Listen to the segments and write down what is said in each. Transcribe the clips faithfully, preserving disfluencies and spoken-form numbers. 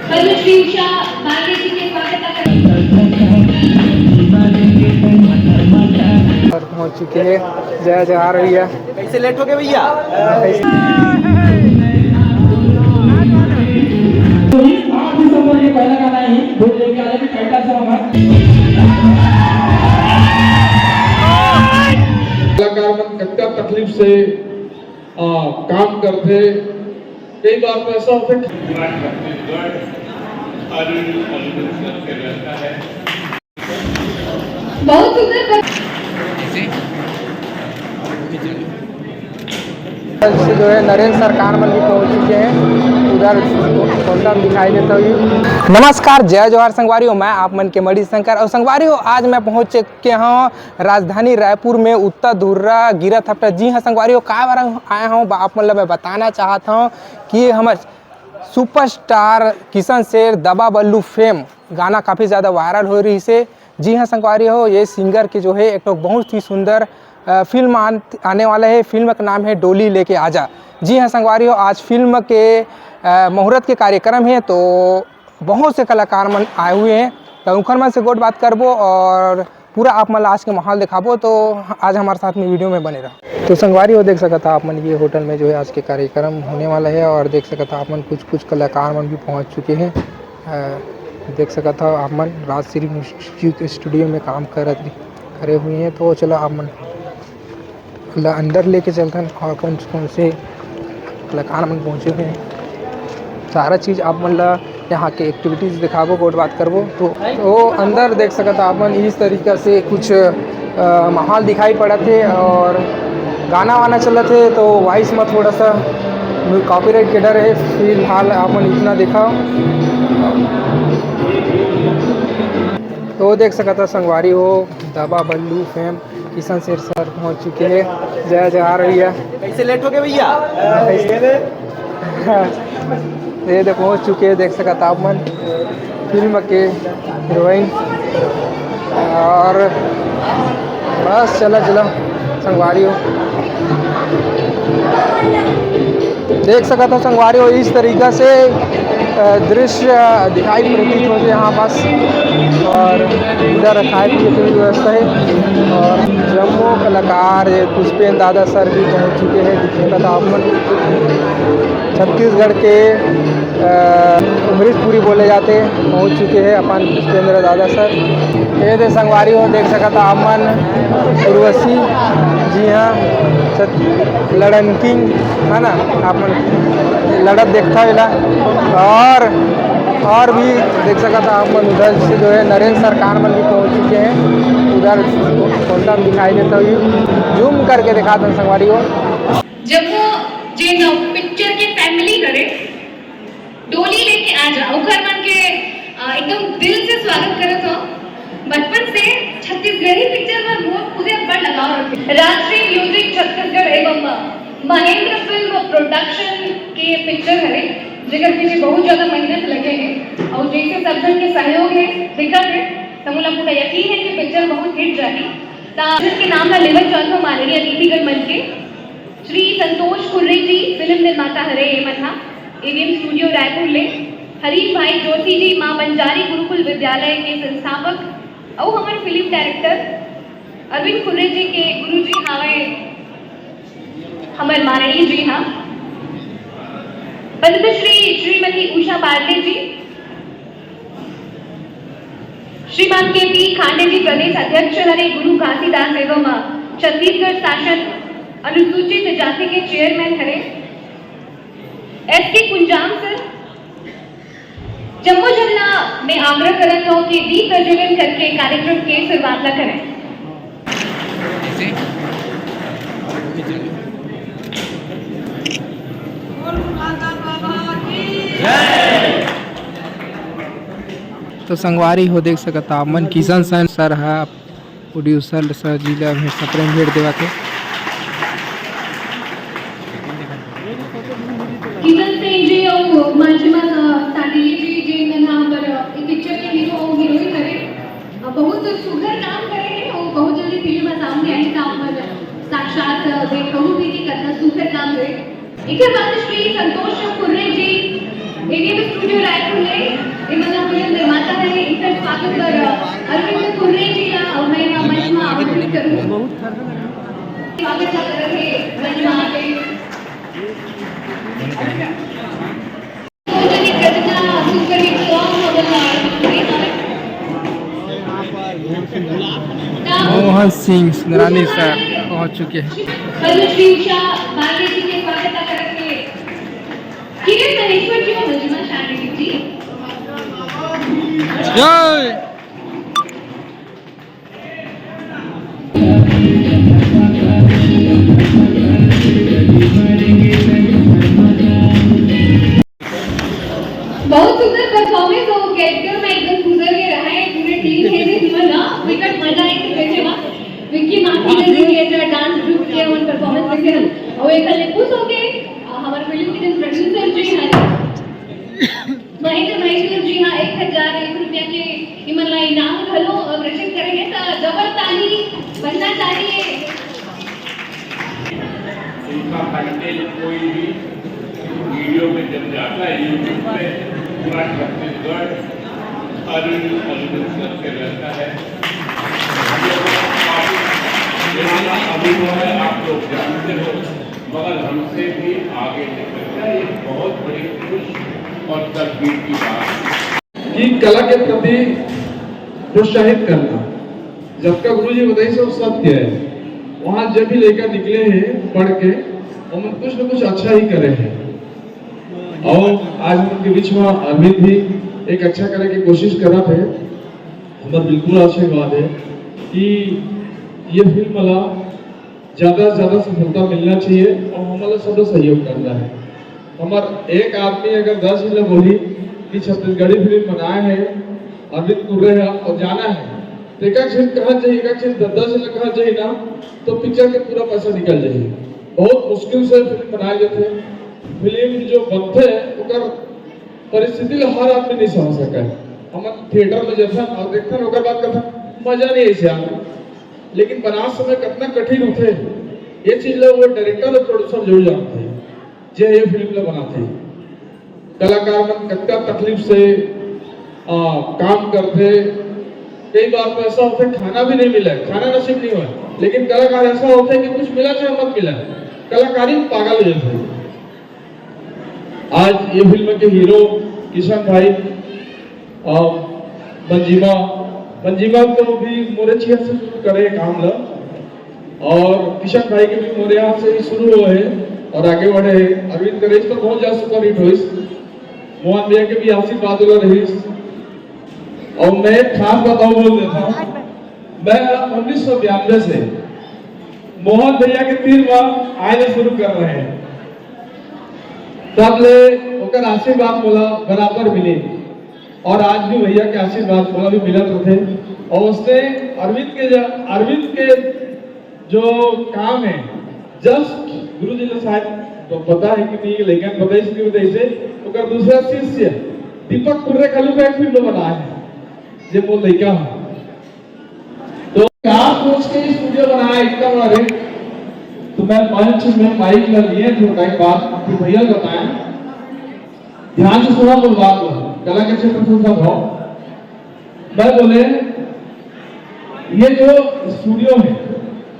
पद्मश्री उषा barley जी के स्वागत का और पहुंच चुके हैं। जय जोहार भैया। कैसे लेट हो गए भैया? आठ दिसंबर के पहला गाना ही बोल लेके आ जाए, पहला सॉन्ग है। कलाकार मन कतका तकलीफ से, आ, काम करथे। कई बार तो ऐसा होथे कि बहुत सुंदर। से जो है नरेंद्र सरकार मन भी पहुंच चुके हैं। उधर फोटो में दिखाई देता हूँ। नमस्कार, जय जोहार संगवारी हो, मैं आप मन के मणि शंकर। और संगवारी हो, आज मैं पहुंच चुके हूँ राजधानी रायपुर में उत्तर धुर्रा गिरा थपटा। जी हाँ संगवारी हो, का बर आए हूँ आप मन ला मैं बताना चाहत हूँ कि हमर सुपरस्टार किशन शेर दबा बल्लू फेम गाना काफ़ी ज़्यादा वायरल हो रही से। जी हाँ संगवारी हो, ये सिंगर के जो है एक ठो बहुत ही सुंदर, अ, फिल्म आन-, आने वाला है। फिल्म का नाम है डोली लेके आजा। जी हाँ संगवारी हो, आज फिल्म के, अ, मुहूर्त के कार्यक्रम है, तो बहुत से कलाकार मन आए हुए हैं, तो उनकर मन से गोठ बात करबो और पूरा आप मन ला आज के माहौल दिखाबो। तो आज हमारे साथ में वीडियो में बने रहो। तो संगवारी हो, देख सकत हा आप मन, ये होटल में जो है आज के कार्यक्रम होने वाला है और देख सकत हा आप मन कुछ कुछ कलाकार मन भी पहुंच चुके हैं। अ, देख सकत हा आप मन राजश्री म्यूजिक स्टूडियो में काम करत करे हुए हैं। तो चला आप मन ला अंदर लेके चलथन और कौन कौन से कलाकार मन पहुंचे हुए हैं, सारा चीज़ आप मन ला यहाँ के एक्टिविटीज़ दिखाबो, गोठ बात करबो। तो, तो अंदर देख सकत हा आप मन, इस तरीका से कुछ, अ, माहौल दिखाई पड़त हे और गाना वाना चलत हे, तो वॉइस में थोड़ा सा कॉपीराइट के डर है। फिलहाल आप मन इतना देखा, तो देख सकत हा संगवारी हो, दबा बल्लू फेम किशन शेर सर पहुंच चुके हैं। जय जोहार भैया। कैसे लेट हो गए भैया? ये दे पहुंच चुके हैं, देख सकत हा आप मन, फिल्म के हीरोइन। और बस चला चला संगवारी हो, देख सकत हा संगवारी हो, इस तरीका से, अ, दृश्य दिखाई प्रतीत होथे यहाँ पास। और इधर खाए पिए के भी व्यवस्था है और जम्मो कलाकार, ये पुष्पेंद्र दादा सर भी पहुँच चुके हैं। दिख सकत हा आप मन, छत्तीसगढ़ के, अ, अमरीशपुरी बोले जाथे, पहुँच चुके हैं अपन पुष्पेंद्र दादा सर। ये दे संगवारी हो, देख सकत हा आप मन, उर्वशी जी हाँ, सत-, लड़न किंग है ना, आप मन लड़त देखत हा एला। और, और भी देख सकत हा आप मन, उधर से जो है नरेंद्र सरकार मन भी पहुँच चुके हैं। उधर फोटो में दिखाई देता हूँ, जूम करके दिखात हन संगवारी हो। जब वो जे न पिक्चर के फैमिली करे, डोली लेके आ जा, ओकर मन के, अ, एकदम दिल से स्वागत करत हो। बचपन से छत्तीसगढ़ी पिक्चर बर मोर खुदे अब्बड़ लगाव रखे। राजश्री म्यूजिक छत्तीसगढ़ एवं महेंद्र फिल्म प्रोडक्शन के पिक्चर हरे, जेकर पीछे बहुत ज्यादा मेहनत लगे हे और जैसे सब जन के सहयोग है, दिखत है, तो मोला पूरा यकीन है कि पिक्चर बहुत हिट जाही। ता के नाम ला लेवत चाहत हो माननीय अतिथिगण मन के। श्री संतोष कुर्रे जी फिल्म निर्माता हरे, ये मन हा एवीएम स्टूडियो रायपुर ले। हरीश भाई जोशी जी माँ बंजारी गुरुकुल विद्यालय के संस्थापक अउ हमर फिल्म डायरेक्टर अरविंद कुर्रे जी के गुरु जी हावय हमर माननीय जी हा। पद्मश्री श्रीमती उषा बारले जी, श्रीमान के पी खांडे जी प्रदेश अध्यक्ष हरे, गुरु घासीदास एवं छत्तीसगढ़ शासन अनुसूचित जाति के चेयरमैन हरे, एस के कुंजाम सर, जम्मो झन ला मैं आग्रह करत हूँ कि दीप प्रज्वलन करके कार्यक्रम के शुरुआत ला करें। तो संगवारी हो देख सकत हा आप मन, किशन सर हा प्रोड्यूसर सर जी ला भेंट, सप्रेम भेंट देवत हे। किशन सेन जी अउ मांझी माँ साटिया जी, जेन मन हा हमर ए पिक्चर के हीरो अउ हीरोइन हरे, अ, बहुत सुघर काम करे हे अउ बहुत जल्दी फिल्म सामने आही, त आप मन साक्षात, अ, देख कहू भी कि कतना सुघर काम हे। एकर बाद श्री संतोष कुर्रे जी, एवीएम स्टूडियो रायपुर ले ये मतलब फिल्म निर्माता है, इनका स्वागत कर अरविंद कुर्रे जी का और मैं यहाँ मंच में आमंत्रित करूँ। स्वागत कर रहे हैं मंच में आके। मोहन सिंह सुंदरानी सर पहुंच चुके हैं। पद्मश्री उषा मांडे जी के स्वागत करके किरण महेश्वर जी और मजिमा शांडिल जी। जय। बहुत सुंदर परफॉर्मेंस हो गया, एकदम मैं एकदम गुजर के रहा है पूरे टीम के से, जीवन ना विकट मजा आए तो कैसे ना विक्की मार्टिनेज जी के जो डांस ग्रुप के उन परफॉर्मेंस देखे ना, और एक लेपुस हो गए। हमारे फिल्म के प्रोड्यूसर जी हैं महेंद्र महेश्वर जी, हाँ, एक हजार एक रुपया के इमन ला इनाम घलो घोषित करेंगे, तो जबर ताली बनना चाहिए। इनका कंटेंट कोई भी वीडियो में जब जाता है YouTube पे, पूरा छत्तीसगढ़ अरविंद अरविंद करके रहता है। ये हमारा अनुभव है, आप लोग जानते हो, मगर हमसे भी आगे निकल गया। ये बहुत बड़ी खुश और तकदीर की बात है। कि कला के प्रति प्रोत्साहित करना। जबका गुरु जी बताई सब सत्य है, वहाँ जब भी लड़का निकले हैं पढ़ के, उनमें कुछ न कुछ अच्छा ही करे हैं। और आज उनके बीच में अरविंद भी एक अच्छा करे की कोशिश करा थे। हमारा बिल्कुल आशीर्वाद है कि ये फिल्म वाला ज्यादा से ज्यादा सफलता मिलना चाहिए और हमारा सबका सहयोग करना है। हमार एक आदमी अगर दस जिला बोली कि छत्तीसगढ़ी फिल्म बनाए है, अरविंद कुर्रे है और जाना है, तो एक एक झन कहा जाए, एक एक झन दस दस जिला कहा जाए ना, तो पिक्चर के पूरा पैसा निकल जाए। बहुत मुश्किल से फिल्म बनाए जाते हैं। फिल्म जो बनते हैं ओकर परिस्थिति ला हर आदमी नहीं समझ सका है। हम थिएटर में जैसा और देखते हैं ओकर बाद कहता मजा नहीं ऐसे आदमी, लेकिन बनात समय कितना कठिन होथे, ये चीज ला वो डायरेक्टर और प्रोड्यूसर जरूर जानथे, जे ये फिल्म ला बनाथे। कलाकार मन कतका तकलीफ से, आ, काम करथे। कई बार तो ऐसा होथे, खाना भी नहीं मिला, खाना नसीब नहीं हुआ, लेकिन कलाकार ऐसा होथे कि कुछ मिला चाहे मत मिला, कलाकारी में पागल हो जाथे। आज ये फिल्म के हीरो किशन भाई और मंजिमा, मंजिमा तो भी मोरे चिया से शुरू करे काम ला, और किशन भाई के भी मोरे यहाँ से ही शुरू हुए हैं और आगे बढ़े हैं। अरविंद करेज तो बहुत ज्यादा सुपर हिट होइस, मोहन भैया के भी आशीर्वाद वाला रहीस। और मैं एक खास बताऊं बोल देता हूँ, मैं उन्नीस सौ बयानवे से मोहन भैया के तीर में आए ला शुरू कर रहे हैं, तब ले ओकर आशीर्वाद मोला बराबर मिले और आज भी भैया के आशीर्वाद मोला भी मिलत रथे। और उसने अरविंद के ज-, अरविंद के जो काम है, जस्ट गुरु जी ने शायद तो पता है कि नहीं, लेकिन बताइस कि बताइस, ओकर दूसरा शिष्य दीपक कुर्रे खलू का एक फिल्म बनाए है, जे मोर लइका है। तो क्या सोच के स्टूडियो बनाया इतना बड़ा रेट? तो मैं मंच में माइक में लिए थे, टाइम बाद फिर भैया बताए, ध्यान से सुना, बोल बात को, कला के क्षेत्र से सब हो। मैं बोले, ये जो स्टूडियो है,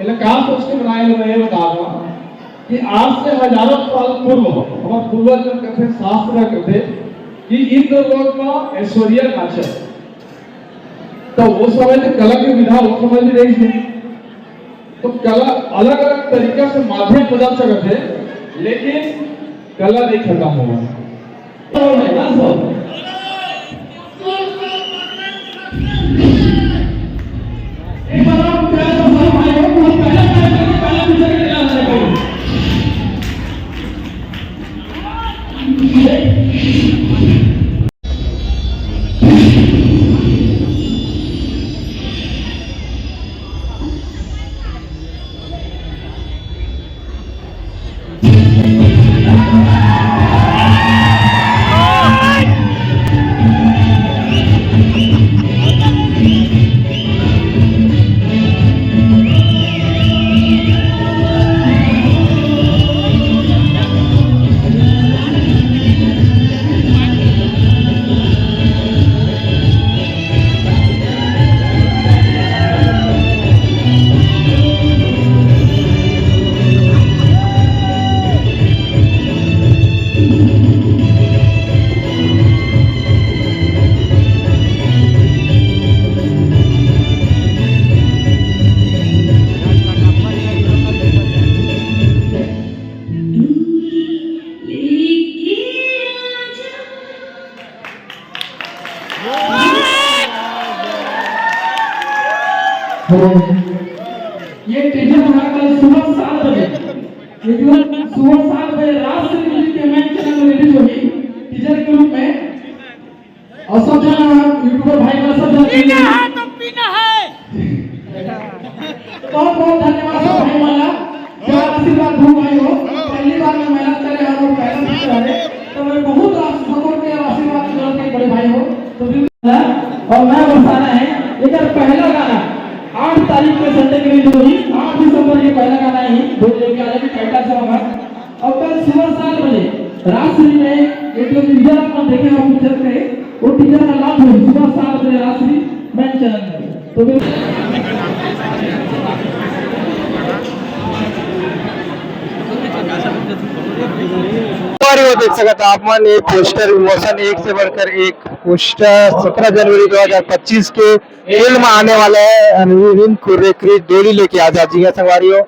इन्हें कहाँ सोच के बनाए हुए हैं, ये बता रहा हूँ कि आज से हजारों साल पूर्व हमारे पूर्वज लोग कहते, शास्त्र में कहते कि इंद्र लोक में ऐश्वर्या नाचत। तो वो समय तो कला के विधा वो समय भी रही थी। तो कला अलग-अलग तरीका से माध्यम बदल सकत है, लेकिन कला नहीं खत्म होगा। ये टीजर हमारा कल सुबह सात बजे, ये जो सुबह सात बजे राज श्री म्यूजिक के मेन चैनल में रिलीज होगी टीजर के रूप में। और सब जन यूट्यूबर भाई बहन सब जन पीना है तो पीना है। बहुत बहुत धन्यवाद सब भाई वाला, प्यार आशीर्वाद दो भाई हो। पहली बार मैं मेहनत करे हम लोग पहला पिक्चर है, तो मैं बहुत सपोर्ट के आशीर्वाद की जरूरत है बड़े भाई हो। तो भी और मैं बरसाना है, एक पहला गाना आठ तारीख के संडे के रिलीज होगी, आठ दिसंबर के पहला गाना ही दो जो कि अलग टाइटल सॉन्ग है। और कल सुबह सात बजे राजश्री में एक जो टीजर आप देखे हो पिक्चर में, वो टीजर का लॉन्च होगी सुबह सात बजे राजश्री मेन चैनल में। तो फिर और वो देख सकत आप मन, एक पोस्टर इमोशन एक से बढ़कर एक पोस्टर सत्रह जनवरी दो हज़ार पच्चीस के फिल्म आने वाला है। अरविंद कुर्रे क्रिएट डोली लेके आ जा जी संगवारी हो।